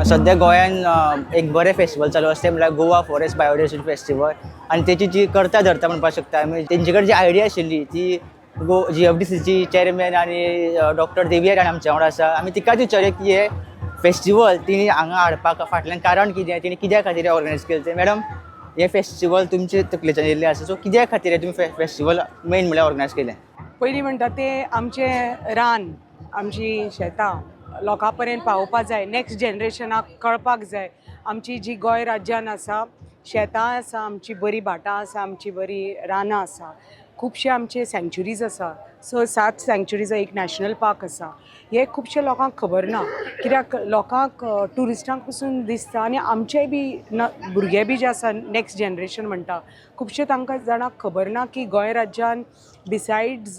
सद्या गोंयान एक बरें फेस्टिवल चालू आसा तें म्हळ्यार गोवा फॉरेस्ट बायोडायवर्सिटी फेस्टिवल. आनी तेची जी करता धरता म्हणपाक शकता आमी, तेंचे कडेन जी आयडिया आशिल्ली ती गो जीएफडीसीची चेअरमॅन आनी डॉक्टर देविया राणे आमच्या वांगडा आसा. आमी तिकाच विचारुया की हे फेस्टिवल तिणी हांगा हाडपाक फाटल्यान कारण कितें, तिणी कित्या खातीर ऑर्गनायज केलें तें. मॅडम, हें फेस्टिवल तुमचे तकलेच्यान येयल्लें आसा, सो कित्या खातीर हें तुमी फेस्टिवल मेन म्हळ्यार ऑर्गनायज केलें? पयलीं म्हणटा तें आमचें रान, आमची शेतां लोकां पर्यंत पावोवपा जाय, नॅक्स्ट जनरेशनाक कळपाक जाय. आमची जी गोंय राज्यान आसा शेतां आसा, आमची बरी भाटां आसा, आमची बरी रानां आसा, खुबशे आमचे सँक्चुरीज आसा, स सात सँक्चुरीज, एक नॅशनल पार्क आसा. हे खुबशे लोकांक खबर ना, कित्याक लोकांक ट्युरिस्टांक पसून दिसता आनी आमचेय बी न भुरगे बी जे आसा, नॅक्स्ट जनरेशन म्हणटा, खुबशे तांकां जाणांक खबर ना की गोंय राज्यान बिसायड्स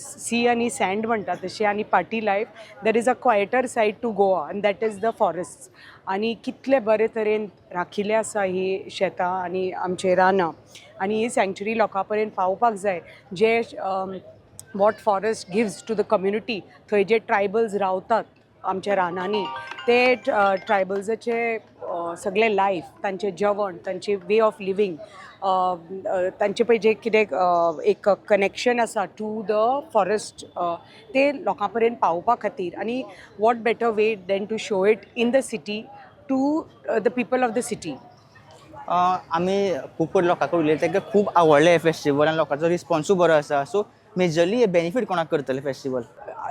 सी आनी सँड म्हणटा तशें आनी party life, there is a quieter side to Goa आनी that is the forest. आनी कितले बरे तरेन राखिल्ले आसा ही शेतां आनी आमचे रानां आनी ही सँक्चुरी लोकां पर्यंत पावोवपाक जाय. जे what forest gives to the community, थंय जे ट्रायबल्स रावतात आमच्या रानांनी, ते ट्रायबल्साचे सगळे लायफ, तांचें जेवण, तांचे वे ऑफ लिवींग, तांचे पळय जे कितें एक कनेक्शन आसा टू the forest, ते लोकां पर्यंत पावोवपा खातीर. आनी what better way than to show it in the city to the people of the city? आमी खूब लोकां कडेन उलयले, तांकां खूब आवडलें हें फेस्टिवल आनी लोकांचो रिस्पोन्सूय बरो आसा. सो मेजरली हे बेनिफीट कोणाक करतलें फेस्टिवल?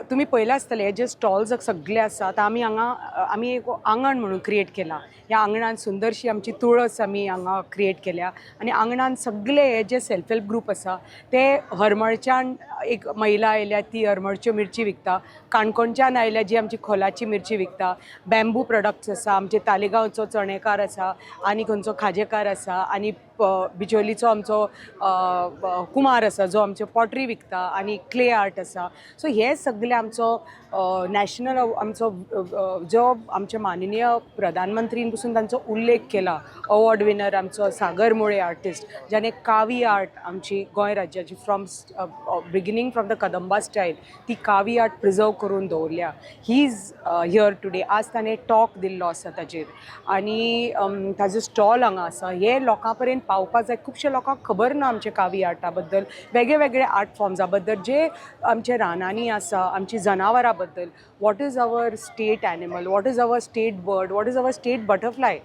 तुमी पळयलां आसतलें, हे जे स्टॉल्स सगळे आसा, आतां आमी हांगा आमी एक आंगण म्हणून क्रिएट केलां. ह्या आंगणान सुंदरशी आमची तुळस आमी हांगा क्रिएट केल्या आनी आंगणान सगळे हे जे सेल्फ हेल्प ग्रूप आसा, ते हरमळच्यान एक महिला आयल्या, ती हरमळच्यो मिरची विकता, काणकोणच्यान आयल्या जी आमची खोलाची मिरची विकता, बॅम्बू प्रोडक्ट्स आसा, आमचे तालिगांवचो चणेकार आसा आनी खंयचो खाजेकार आसा आनी बिचोलीचो आमचो कुमार आसा जो आमच्यो पॉटरी विकता आनी क्ले आर्ट आसा. सो हे सगळे आमचो नॅशनल आमचो जो आमचे माननीय प्रधानमंत्रीन पसून तांचो उल्लेख केला, अवॉर्ड विनर आमचो सागर मुळे आर्टिस्ट, ज्याने कावी आर्ट आमची गोंय राज्याची from beginning from the Kadamba style ती कावी आर्ट प्रिजर्व करून दवरल्या, he is here today. आज ताणें टॉक दिल्लो आसा ताजेर आनी ताजो स्टॉल हांगा आसा. हे लोकां पर्यंत पावपाक जाय. खुबशे लोकांक खबर ना आमच्या कावी आर्टा बद्दल, वेगळे वेगळे आर्ट फॉर्म्सा बद्दल जे आमच्या रानांनी आसा, आमची जनावरां बद्दल, what is our state animal, what is our state bird, what is our state butterfly,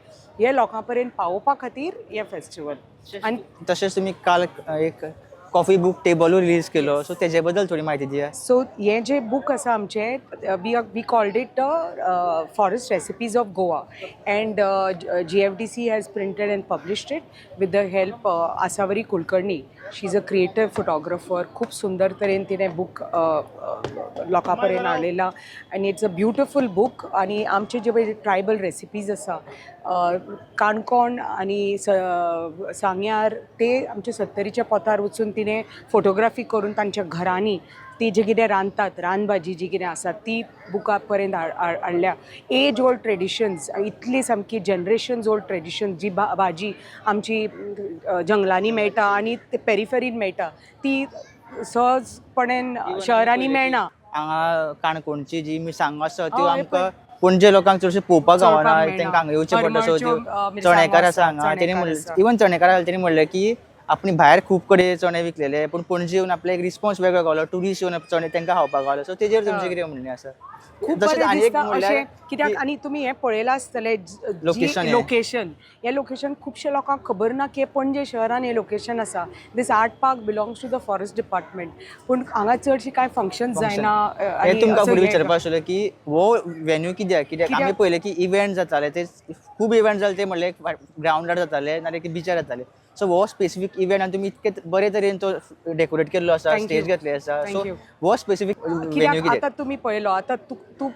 हे लोकां पर्यंत पावोवपा खातीर हें फेस्टिवल आनी तशेंच तुमी काल एक कॉफी बुक टेबलूय रिलीज केलो, सो तेजे बद्दल थोडी म्हायती दिया. सो हें जें बूक आसा आमचें, we called it Forest Recipes of Goa and GFDC has printed and published it with the help Asavari Kulkarni. She is a creative photographer. खूब सुंदर तरेन तिणें बूक लोकां पर्यंत हाडलेला आनी it's a beautiful book. आनी आमचे जे पळय ट्रायबल रेसिपीज आसा, काणकोण आनी सांग्यार, ते आमचे सत्तरीच्या पोंतार वचून तिणें फोटोग्राफी करून तांच्या घरांनी ती जे कितें रांदतात, रानभाजी जी कितें आसा, ती बुका पर्यंत हाडल्या. एज ओल्ड ट्रेडिशन्स, इतली सामकी जनरेशन्स ओल्ड ट्रेडिशन, जी भाजी आमची जंगलांनी मेळटा आनी ते पेरिफेरीन मेळटा, ती सहजपणेन शहरांनी मेळना. हांगा काणकोणची जी मिरसांगो आसा त्यो हय. आमकां पणजे लोकांक चडशें पळोवपाक गावना. चोवपाक मेळना. तांकां हांगा येवचें पडटा. सो हरमळच्यो, त्यो मिरसांगो चणेकार आसा आसा, हांगा, तेणी चणेकार म्हणलें आसा. इवन चणेकार आसले, तेणी म्हणलें की आपणी भायर खूब कडेन चणे विकलेले, पूण पणजे येवन आपल्याक एक रिस्पॉन्स वेगळो गावलो, ट्युरिस्ट येवन चणे तांकां खावपाक गावलो. सो तेजेर तुमचें कितें म्हणणें आसा? खूब तशेंच बरें आनी एक दिसता म्हणल्यार अशें, कित्याक आनी तुमी हें पळयलां आसतलें. Location हें. लोकेशन, हें लोकेशन खुबशे लोकांक खबर ना की पणजे शहरान हें लोकेशन आसा. This art park belongs to the forest department, पूण हांगा चडशी कांय फंक्शन जायना. हे आनी तुमकां असो फुडें हें विचारपा आशिल्लें की हो वेन्यू कित्याक कित्याक कित्याक? आमी पळयलें की इव्हेंट जाताले, ते खूब इव्हेंट जाले, ते म्हणल्यार ग्रावंडार जाताले नाल्यार की बिचार जाताले. सो हो स्पेसिफीक इव्हेंट आनी तुमी इतके बरे तरेन तो डेकोरेट केल्लो आसा, Thank stage you. घेतले आसा. Thank so you. हो स्पेसिफीक वेन्यू कित्याक कित्याक? आतां तुमी पळयलो, आतां तूं तूं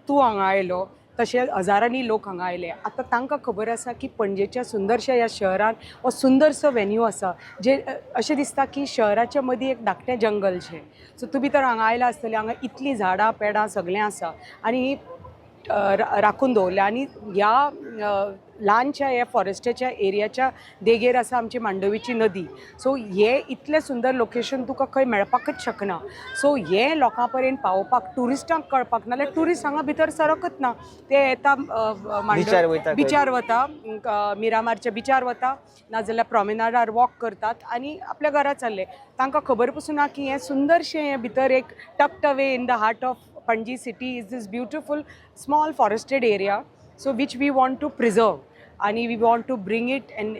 तूं हांगा आयलो, तशें हजारांनी लोक हांगा आयले. आतां तांकां खबर आसा की पणजेच्या सुंदरश्या ह्या शहरान हो सुंदरसो वेन्यू आसा, जे अशें दिसता की शहराच्या मदीं एक धाकटें जंगलशें. सो तुमी तर हांगा आयला आसतले, हांगा इतलीं झाडां पेडां सगळें आसा आनी राखून दवरल्या आनी ह्या ल्हानशा ह्या फॉरेस्टाच्या एरियाच्या देगेर आसा आमची मांडवीची नदी. सो हे इतलें सुंदर लोकेशन तुका खंय मेळपाकच शकना. सो हें लोकां पर्यंत पावोवपाक, ट्युरिस्टांक कळपाक, नाल्यार ट्युरिस्ट हांगा भितर सरकच ना. ते येता बिचार वयता खंय. बिचार वता, मिरामारच्या बिचार वता, नाजाल्यार प्रॉमेनाडार वॉक करतात आनी आपल्या घरा चल्ले. तांकां खबर पसून ना की हें सुंदरशें हें भितर एक tucked away in the heart of Panaji city is this beautiful small forested area, so which we want to preserve आनी we want to bring it and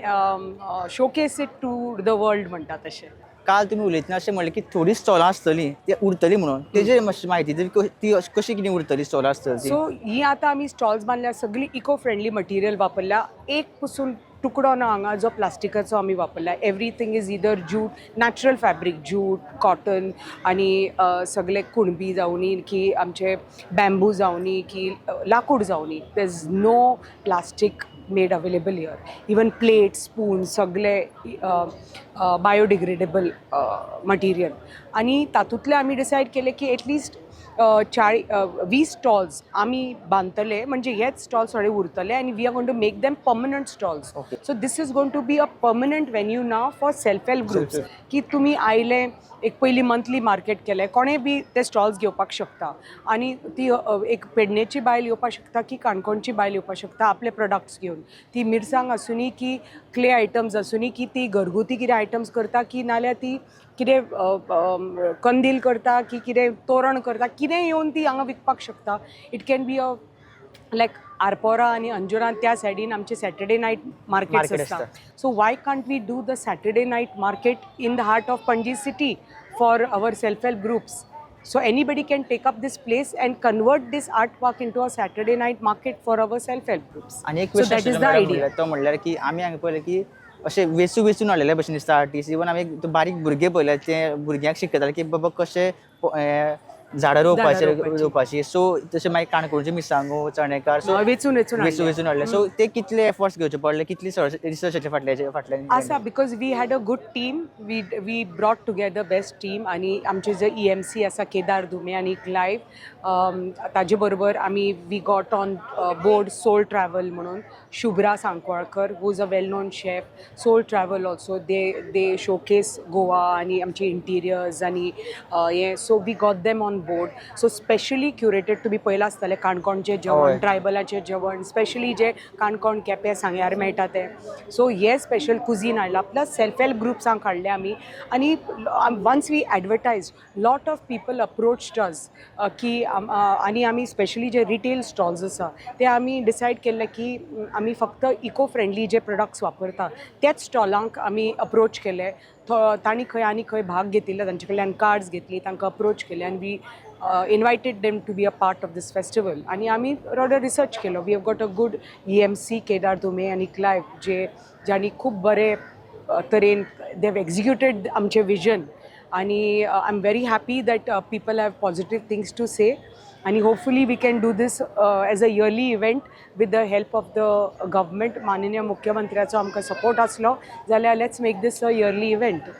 showcase it to the world म्हणटा तशें. काल तुमी उलयतना अशें म्हणलें की थोडीं स्टॉलां आसतलीं, ती उरतली म्हणून. तेजेर मातशी म्हायती दी, ती कशी कितें उरतली स्टॉलां आसतली ती? सो ही आतां आमी स्टॉल्स बांदल्या, सगळी इको फ्रेंडली मटेरियल वापरल्या. एक पसून तुकडो ना हांगा जो प्लास्टिकाचो आमी वापरला. Everything is either jute, natural fabric, jute, cotton आनी सगळे कुणबी जावनी की आमचे बॅम्बू जावनी की लाकूड जावनी. There is no plastic made available here. Even plate, spoon सगळे बायोडिग्रेडेबल मटेरियल. आनी तातूंतले आमी डिसायड केलें की एटलिस्ट 20 स्टॉल्स आमी बांदतले, म्हणजे हेच स्टॉल्स थोडे उरतले आनी we are going to make them permanent stalls. So this is going to be a permanent venue now for self help groups, की तुमी आयले, एक पयली मंथली मार्केट केलें, कोणें बी ते स्टॉल्स घेवपाक शकता आनी ती एक पेडणेची बायल येवपाक शकता की काणकोणची बायल येवपाक शकता आपले प्रोडक्ट्स घेवन. ती मिरसांग आसुनी की क्ले आयटम्स आसुनी की ती घरगुती कितें आयटम्स करता की नाल्यार ती कितें कंदील करता की कितें तोरण करता, कितें येवन ती हांगा विकपाक शकता. It can be a like Arpora आनी अंजुरा त्या सायडीन आमचे सॅटर्डे नायट मार्केट्स Market आसता. आसता. So why can't we do the Saturday night market in the heart of Panaji city for our self help groups? So anybody can take up this place and convert this art park into a Saturday night market for our self help groups. आनी एक so question that is the madam idea. म्हणल्यार तो म्हणल्यार की आमी हांगा पळयलें की अशें वेचू वेचून हाडलेले भशेन दिसता आर्टिस्ट. इवन आमी एक बारीक भुरगे पळयले, ते भुरग्यांक शिकयताले की बाबा कशें झाडां रोवपाचें. रोवपाचीं. रोवपाची. सो तशें मागीर काणकोणचे मिरसांगो, चणेकार, सो वेचून वेचून वेचून हाडले. वेचून हाडले. सो ते कितले एफर्ट्स घेवचे पडले, कितली रिसर्चाचे फाटल्यान? आसा, because we had a good team. We brought together best team आनी आमचे जे EMC आसा केदार धुमे आनी क्लायव, ताजे बरोबर आमी we got on board Soul Travel म्हणून Shubhra सांकवाळकर, who is a well known chef. Soul Travel also, they showcase Goa आनी आमचे इंटिरियर्स आनी हें. So we got them on board. So specially curated तुमी पळयलां आसतलें काणकोणचें जेवण, ट्रायबलाचें जेवण, स्पेशली जे काणकोण, केपें, सांग्यार मेळटा तें. सो हे स्पेशल कुझीन हाडलां, प्लस सेल्फ हेल्प ग्रुप्सांक हाडले आमी. आनी once we advertise, lot of people approached us की आनी आमी स्पेशली जे रिटेल स्टॉल्स आसा ते आमी डिसायड केल्ले की आमी फक्त इको फ्रेंडली जे प्रोडक्ट्स वापरता त्याच स्टॉलांक आमी अप्रोच केले. तांणी खंय आनी खंय भाग घेतिल्ले तांचे कडल्यान कार्ड्स घेतली, तांकां अप्रोच केले आनी we invited them to be a part of this festival. आनी आमी रोडो रिसर्च केलो. We have got a good EMC, Kedar Dhume आनी क्लायव, जे ज्यांनी खूब बरे तरेन they have executed आमचें विजन. आनी I am very happy that people have positive things to say आनी hopefully we can do this as a yearly event with the help of the government. माननीय मुख्यमंत्र्याचो आमकां support आसलो जाल्यार let's make this a yearly event.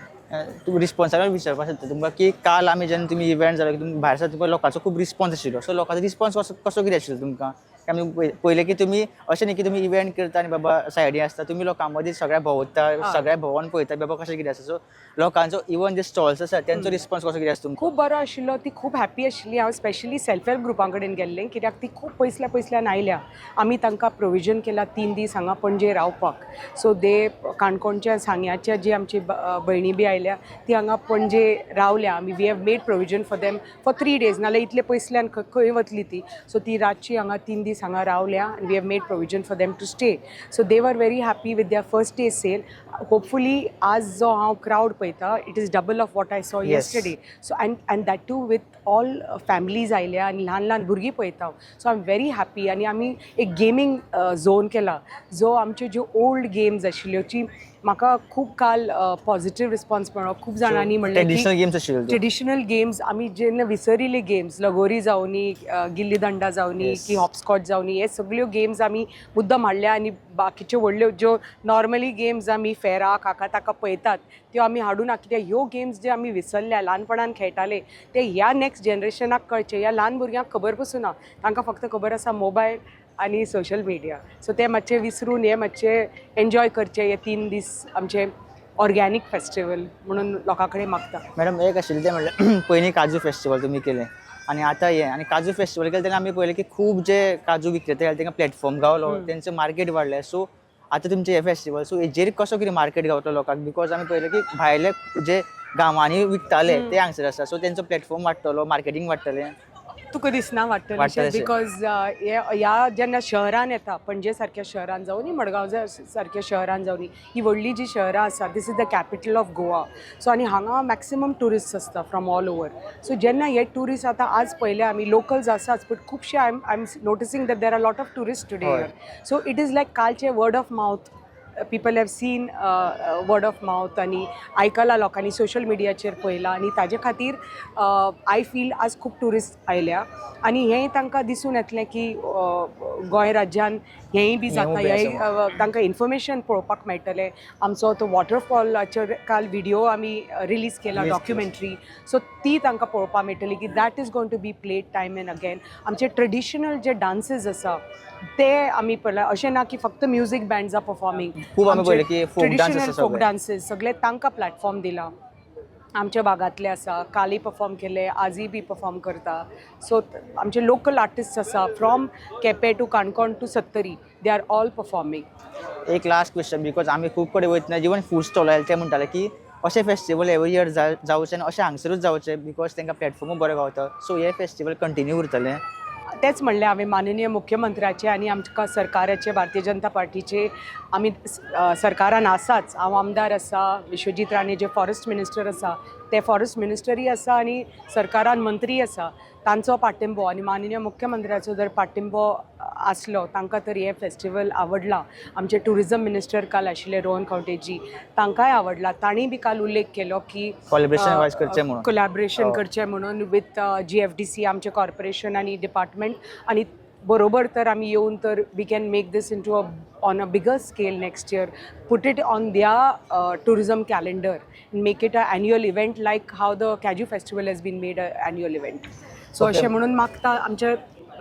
तूं रिस्पॉन्साक विचारपाक सोदता तुमकां की काल आमी जेन्ना तुमी इव्हेंट जालो की तुमी भायर सरता, तुमकां लोकांचो खूब रिस्पॉन्स आशिल्लो. सो लोकांचो रिस्पॉन्स कसो कसो कितें आशिल्लो तुमकां? आमी पळयलें की तुमी अशें न्ही की तुमी इव्हेंट करता आनी बाबा सायडीन आसता, तुमी लोकां मदीं सगळ्या भोंवता, सगळ्या भोंवन पळयता बाबा कशें कितें आसा. सो लोकांचो इवन जे स्टॉल्स आसा तेंचो रिस्पॉन्स कसो कितें आसा तुमकां? खूब बरो आशिल्लो. ती खूब हॅप्पी आशिल्ली. हांव स्पेशली सेल्फ हेल्प ग्रुपां कडेन गेल्लें कित्याक ती खूब पयसल्या पयसल्यान आयल्या. आमी तांकां प्रोविजन केला 3 दीस हांगा पणजे रावपाक. सो दे काणकोणच्या, सांग्याच्या जी आमची भयणी बी आयल्या ती हांगा पणजे रावल्या. आमी we have made provision for them for 3 days, नाल्यार इतले पयसल्यान खंय वतली ती? सो ती रातची हांगा 3 दीस हांगा रावल्या आनी we have made provision for them to stay. So they were very happy with their first day sale. Hopefully आज जो हांव क्रावड पळयता, it is double of what I saw yesterday. So and that too with all families आयल्या आनी ल्हान ल्हान भुरगीं पळयता हांव. So I am very happy. आनी आमी एक गेमींग झोन केला, जो आमच्यो ज्यो ओल्ड गेम्स आशिल्ल्यो ची म्हाका खूब काल पॉझिटिव्ह रिस्पॉन्स मेळ्ळो. खूब जाणांनी म्हणलें की ट्रेडिशनल गेम्स आशिल्ले ते. ट्रेडिशनल गेम्स आमी जेन्ना विसरिल्ले गेम्स, लगोरी जावनी, गिल्ली दंडा जावनी की हॉपस्कॉच जावनी, हे सगळ्यो गेम्स आमी मुद्दम हाडल्या. आनी बाकीच्यो व्हडल्यो ज्यो नॉर्मली गेम्स आमी फेरा, काका ताका पळयतात त्यो आमी हाडूं ना, कित्याक ह्यो गेम्स जे आमी विसरल्या, ल्हानपणान खेळटाले, ते ह्या नेक्स्ट जनरेशनाक कळचे. ह्या ल्हान भुरग्यांक खबर पसून ना. तांकां फक्त खबर आसा मोबायल. आनी सोशल मिडिया. सो ते मातशे विसरून हे मातशे एन्जॉय करचे हे 3 दीस आमचे ऑर्गॅनीक फेस्टिवल म्हणून लोकां कडेन मागता. मॅडम, एक आशिल्लें तें म्हणल्यार पयलीं काजू फेस्टिवल तुमी केलें आनी आतां हें. आनी काजू फेस्टिवल केलें तेन्ना आमी पळयलें की खूब जे काजू विक्रेते आसले तांकां प्लॅटफॉर्म गावलो, तेंचें मार्केट वाडलें. सो आतां तुमचें हें फेस्टिवल, सो हेजेर कसो कितें मार्केट गावतलो लोकांक? Because आमी पळयलें की भायले जे गांवांनी विकताले ते हांगसर आसा, सो तेंचो प्लॅटफॉर्म वाडटलो, मार्केटींग वाडटलें. तुका दिसना वाडटलें? वाडटलें. Because ह्या जेन्ना शहरान येता, पणजे सारक्या शहरान जावं न्ही, मडगांव सारक्या शहरान जावं न्ही, ही व्हडली जी शहरां आसा, this is the capital of Goa. So आनी हांगा मॅक्सिमम ट्युरिस्ट आसता फ्रॉम ऑल ओवर. सो जेन्ना हे ट्युरिस्ट आतां आज पळयले आमी, लोकल्स आसाच, बट खुबशे I am noticing that there are lot of tourist today. So it is like कालचे word of mouth, people have seen word of mouth आनी आयकलां लोकांनी, सोशल मिडियाचेर पळयलां आनी ताजे खातीर I feel आज खूब ट्युरिस्ट आयल्या आनी हेंय तांकां दिसून येतलें की गोंय राज्यान हेंय बी जाता. बी हेंय आसा. तांकां इन्फॉर्मेशन पळोवपाक मेळटलें. आमचो तो वॉटरफॉलाचेर काल व्हिडिओ आमी रिलीज केला, Release केला. डॉक्युमेंटरी, सो ती तांकां पळोवपाक मेळटली की that is going to be played time and again. आमचे ट्रेडिशनल जे डान्सीस आसा ते आमी पळयला. अशें ना की फक्त म्युजीक बँड्स are performing. खूब आमी पळयलें की folk dance आसा फोक सगळे. डान्सीस सगळे तांकां प्लॅटफॉर्म दिला. आमच्या भागांतले आसा, कालय परफॉर्म केले, आजूय बी परफॉर्म करता. सो आमचे लोकल आर्टिस्ट आसा, from Quepem to Canacona to Sattari, they are all performing. एक लास्ट क्वेश्चन, because आमी खूब कडेन वयतना इवन फूड स्टॉल आयले ते म्हणटाले की अशें फेस्टिवल एवरी इयर जावचें आनी अशें हांगसरूच जावचें, because तांकां प्लॅटफॉर्मूय बरो गावता. सो हे फेस्टिवल कंटिन्यू उरतलें? तेच म्हणलें हांवें, माननीय मुख्यमंत्र्याचे आनी आमकां सरकाराचे, भारतीय जनता पार्टीचे आमी सरकारान आसाच. हांव आमदार आसा, विश्वजीत राणे जे फॉरेस्ट मिनिस्टर आसा ते फॉरेस्ट मिनिस्टरूय आसा आनी सरकारान मंत्रीय आसा. तांचो पाठिंबो आनी माननीय मुख्यमंत्र्याचो जर पाठिंबो आसलो तांकां तर हें फेस्टिवल आवडलां. आमचे ट्युरिजम मिनिस्टर काल आशिल्ले रोहन खंवटेजी, तांकांय आवडला. तांणी बी काल उल्लेख केलो की Collaboration wise करचें म्हणून. कोलॅबरेशन करचें म्हणून विथ जीएफडीसी, आमचें कॉर्पोरेशन आनी डिपार्टमेंट आनी बरोबर तर आमी येवन तर we can make this into a on a bigger scale next year, put it on their tourism calendar, make it a annual event like how the Kaju festival has been made a annual event. So अशें म्हणून मागता आमच्या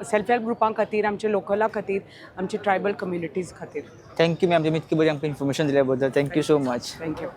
self help ग्रुपां खातीर, आमच्या लोकला खातीर, आमच्या tribal communities खातीर. Thank you ma'am, तुम्ही इतकी बरी आमकां इन्फॉर्मेशन दिल्या बद्दल. Thank you so much. Thank you.